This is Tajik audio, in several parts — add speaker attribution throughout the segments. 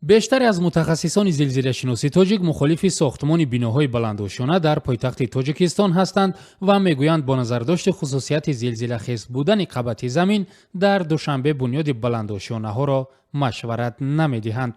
Speaker 1: Бештаре аз мутахассисони зилзилашиноси тоҷик мухолифи сохтмони биноҳои баландошёна дар пойтахти Тоҷикистон ҳастанд ва мегӯянд, бо назардошти хусусияти зилзилахез будани қабати замин дар Душанбе бунёди баландошёнаҳоро машварат намедиҳанд.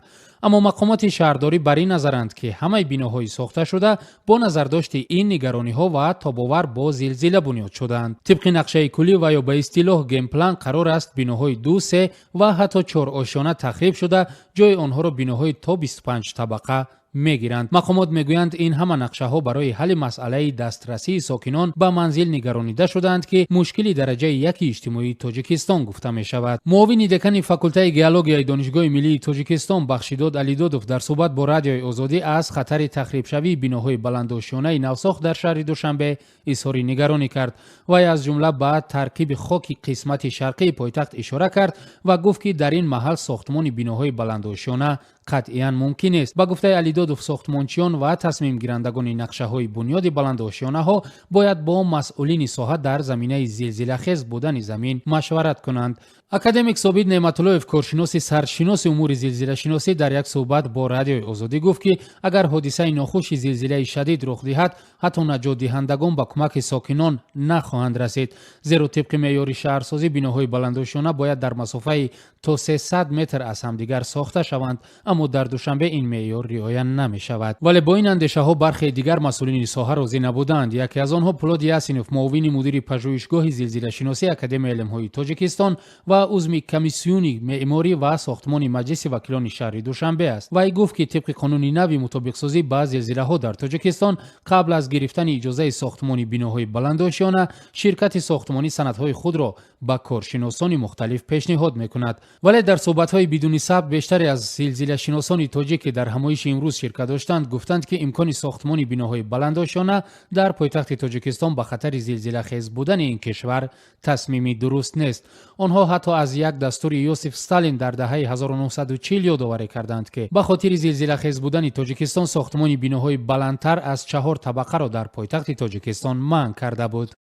Speaker 1: Аммо мақомоти шаҳрдорӣ бар ин назаранд, ки ҳамаи биноҳои сохташуда бо назардошти ин нигарониҳо ва тобовар бо зилзила бунёд шудаанд. Тибқи нақшаи куллӣ ва ё ба истилоҳ генплан, қарор аст биноҳои ду, се ва ҳатто чорошёна тахриб шуда, ҷои онҳоро биноҳои то 25 табақа мегиранд. Мақомот мегӯянд, ин ҳама нақшаҳо барои ҳалли масъалаи дастрасии сокинон ба манзил нигаронида шудаанд, ки мушкили дараҷаи яки иҷтимоии Тоҷикистон гуфта мешавад. Муовини декани факултаи геологияи Донишгоҳи миллии Тоҷикистон Бахшидод Алидодов дар суҳбат бо Радиои Озодӣ аз хатари тахрибшавии биноҳои баландошёнаи навсохт дар шаҳри Душанбе изҳори нигаронӣ кард. Вай аз ҷумла ба таркиби хоки қисмати шарқии пойтахт ишора кард ва гуфт, ки дар ин маҳал сохтмони биноҳои баландошёна қатъиян мумкин нест. Ба гуфтаи Алидодов, сохтмончиён ва тасмимгирандагони нақшаҳои бунёди баландошёнаҳо бояд бо масъулини соҳа дар заминаи зилзилахез будани замин машварат кунанд. Академик Собит Неъматуллоев, коршиноси саршиноси умури зилзилашиносӣ, дар як суҳбат бо Радиои Озодӣ гуфт, ки агар ҳодисаи нохуши зилзилаи шадид рух диҳад, ҳатто наҷотдиҳандагон ба кӯмаки сокинон нахоҳанд расид, зеро тибқи меъёри шаҳрсозӣ биноҳои баландошёна бояд дар масофаи то 300 метр аз ҳамдигар сохта шаванд, аммо дар Душанбе ин меъёр риоя намешавад. Вале бо ин андешаҳо бархе дигар масъулини соҳа розӣ набуданд. Яке аз онҳо Пулод Ясинов, муовини мудири пажӯҳишгоҳи зилзилашиносии Академияи илмҳои Тоҷикистон ва узви комиссиони меъморӣ ва сохтмони Маҷлиси вакилони шаҳри Душанбе аст. Вай гуфт, ки тибқи қонуни нави мутобиқсозӣ ба зилзилаҳо дар Тоҷикистон, қабл аз гирифтани иҷозаи сохтмони биноҳои баландошёна, ширкати сохтмонӣ санадҳои худро ба коршиносони мухталиф пешниҳод мекунад. Вале дар суҳбатҳои бидуни сабт бештаре аз зилзилашиносони тоҷик, ки дар ҳамоиши имрӯз ширкат доштанд, гуфтанд, ки имкони сохтмони биноҳои баландошёна дар пойтахти Тоҷикистон ба хатари зилзилахез будани ин кишвар тасмими дуруст нест. Онҳо ҳатто аз як дастури Ёсиф Сталин дар даҳаи 1940 ёдоварӣ карданд, ки ба хотири зилзилахез будани Тоҷикистон сохтмони биноҳои баландтар аз чаҳор табақаро дар пойтахти Тоҷикистон манъ карда буд.